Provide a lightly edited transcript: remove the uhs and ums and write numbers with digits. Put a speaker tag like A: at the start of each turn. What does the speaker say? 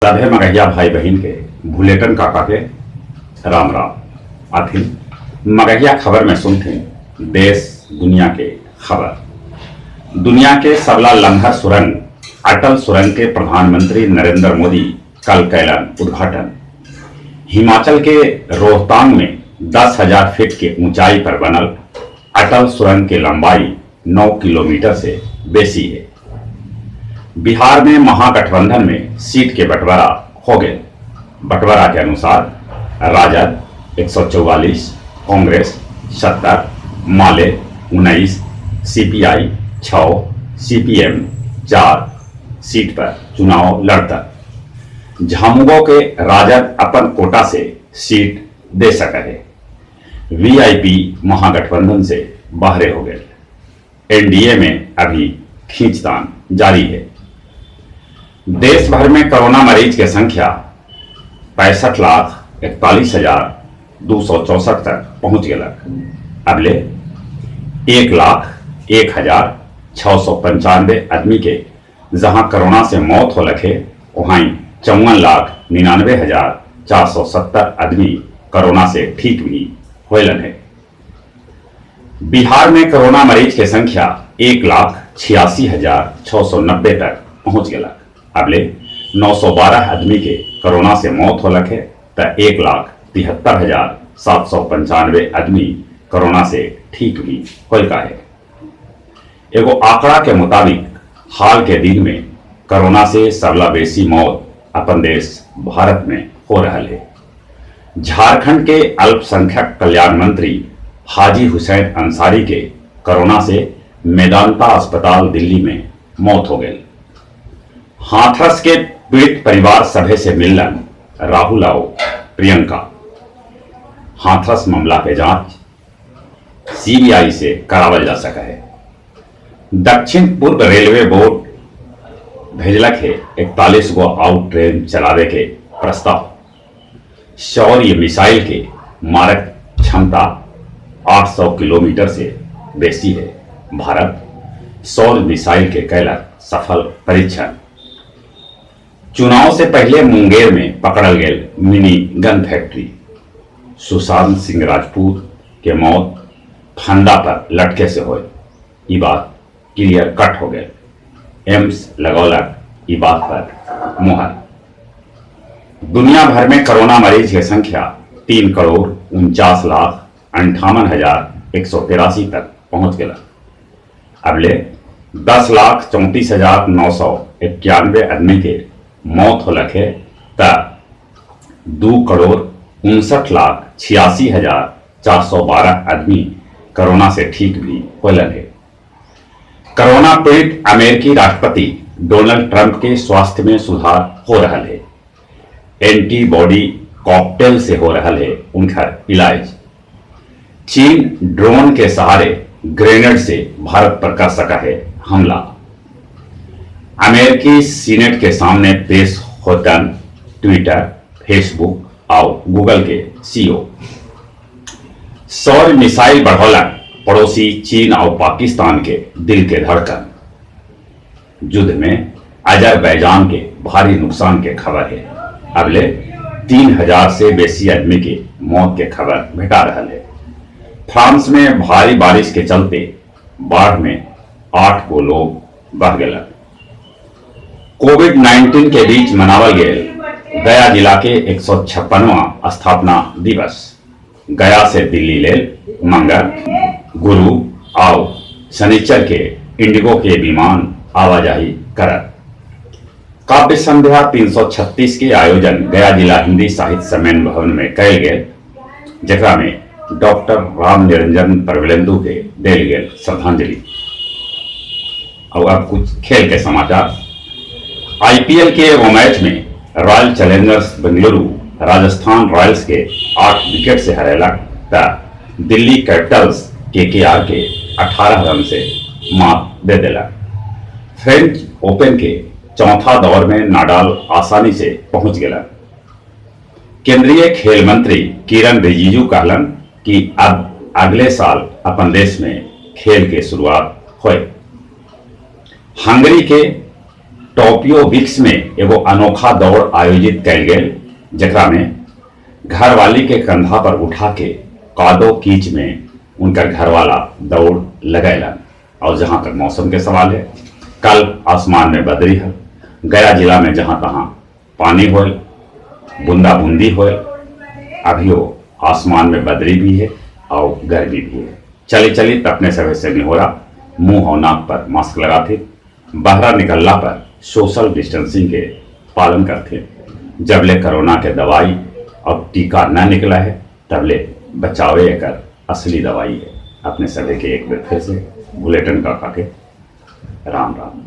A: सभे मगहिया भाई बहिन के भुलेटन काका के राम राम। आथिन मगहिया खबर में सुनथिन देश दुनिया के खबर। दुनिया के सबला लम्हर सुरंग अटल सुरंग के प्रधानमंत्री नरेंद्र मोदी कल कैलन उद्घाटन। हिमाचल के रोहतांग में 10,000 फीट के ऊंचाई पर बनल अटल सुरंग के लंबाई 9 किलोमीटर से बेसी है। बिहार में महागठबंधन में सीट के बंटवारा हो गए। बंटवारा के अनुसार राजद 144, कांग्रेस 70, माले 19, सीपीआई 6, सीपीएम 4 सीट पर चुनाव लड़ता। झामुमो के राजद अपन कोटा से सीट दे सके है। वीआईपी महागठबंधन से बाहरे हो गए। एनडीए में अभी खींचतान जारी है। देश भर में कोरोना मरीज की संख्या 65,41,264 तक पहुंच गलक। अबले 1,01,695 आदमी के जहां कोरोना से मौत होलक है, वहीं 54,99,470 आदमी कोरोना से ठीक भी होलन है। बिहार में कोरोना मरीज के संख्या 1,86,690 तक पहुंच गलक। अबले 912 आदमी के कोरोना से मौत होलक है त 1,73,795 आदमी कोरोना से ठीक भी होलका है। एगो आंकड़ा के मुताबिक हाल के दिन में कोरोना से सबला बेसी मौत अपन देश भारत में हो रहा है। झारखंड के अल्पसंख्यक कल्याण मंत्री हाजी हुसैन अंसारी के कोरोना से मेदांता अस्पताल दिल्ली में मौत हो गई। हाथरस के पीड़ित परिवार सभे से मिलन राहुल आओ प्रियंका। हाथरस मामला के जांच सीबीआई से करावल जा सका है। दक्षिण पूर्व रेलवे बोर्ड भेजलक है 41 गो आउट ट्रेन चलावे के प्रस्ताव। शौर्य मिसाइल के मारक क्षमता 800 किलोमीटर से बेसी है। भारत सौर मिसाइल के कैलक सफल परीक्षण। चुनाव से पहले मुंगेर में पकड़ल गेल mini gun factory. Sushant Singh Rajput के मौत फंदा पर लटके से होए, ई बात क्लियर कट हो गए। एम्स लगौलक ई बात पर मुहर। दुनिया भर में कोरोना मरीज की संख्या 3,49,58,183 तक पहुंच गया। अबले 10,34,991 आदमी के मौत होलक है त 2,59,86,412 आदमी कोरोना से ठीक भी होलन है। कोरोना पीड़ित अमेरिकी राष्ट्रपति डोनाल्ड ट्रंप के स्वास्थ्य में सुधार हो रहा है। एंटीबॉडी कॉकटेल से हो रहा है उनका इलाज। चीन ड्रोन के सहारे ग्रेनेड से भारत पर कर सका है हमला। अमेरिकी सीनेट के सामने पेश होतन ट्विटर, फेसबुक और गूगल के सीईओ। सौर मिसाइल बढ़ौलक पड़ोसी चीन और पाकिस्तान के दिल के धड़कन। युद्ध में अजरबैजान के भारी नुकसान के खबर है। अबले 3,000 से बेसी आदमी के मौत के खबर भेटा रहा है। फ्रांस में भारी बारिश के चलते बाढ़ में 8 गो लोग बह गए। कोविड 19 के बीच मनावल गेल गया जिला के 156वां स्थापना दिवस। गया से दिल्ली लेल मंगल, गुरु और शनिचर के इंडिगो के विमान आवाजाही करत। काव्य संध्या 336 के आयोजन गया जिला हिंदी साहित्य सम्मेलन भवन में कयल गेल, जकरा में डॉक्टर राम निरंजन प्रबलेंदु के देल गेल श्रद्धांजलि। और अब कुछ खेल के समाचार। आईपीएल के एगो मैच में royal Challengers Bengaluru Rajasthan Royals के 8 विकेट से हरेलक त दिल्ली कैपिटल्स केकेआर के 18 रन से मात दे देलक। फ्रेंच ओपन के चौथा दौर में नाडाल आसानी से पहुंच गया। केंद्रीय खेल मंत्री किरण रिजिजू कहलन कि अब अगले साल अपन देश में खेल के शुरुआत होए। हंगरी के टोपियो विक्स में एगो अनोखा दौड़ आयोजित कयल गेल, जेकरा में घरवाली के कंधा पर उठा के कादो कीच में उनकर घरवाला दौड़ लगैलन। और जहां तक मौसम के सवाल है, कल आसमान में बदरी है। गया जिला में जहां तहां पानी होल, बूंदा बूंदी होल। अभियो आसमान में बदरी भी है और गर्मी भी है। चली चली अपने सभे से निहोरा, मुंह और नाक पर मास्क लगाथे, बाहर निकलला पर सोशल डिस्टेंसिंग के पालन करथे। जब ले कोरोना के दवाई और टीका न निकला है, तब ले बचावे एकर असली दवाई है। अपने सभी के एक बार फिर से बुलेटिन का के राम राम।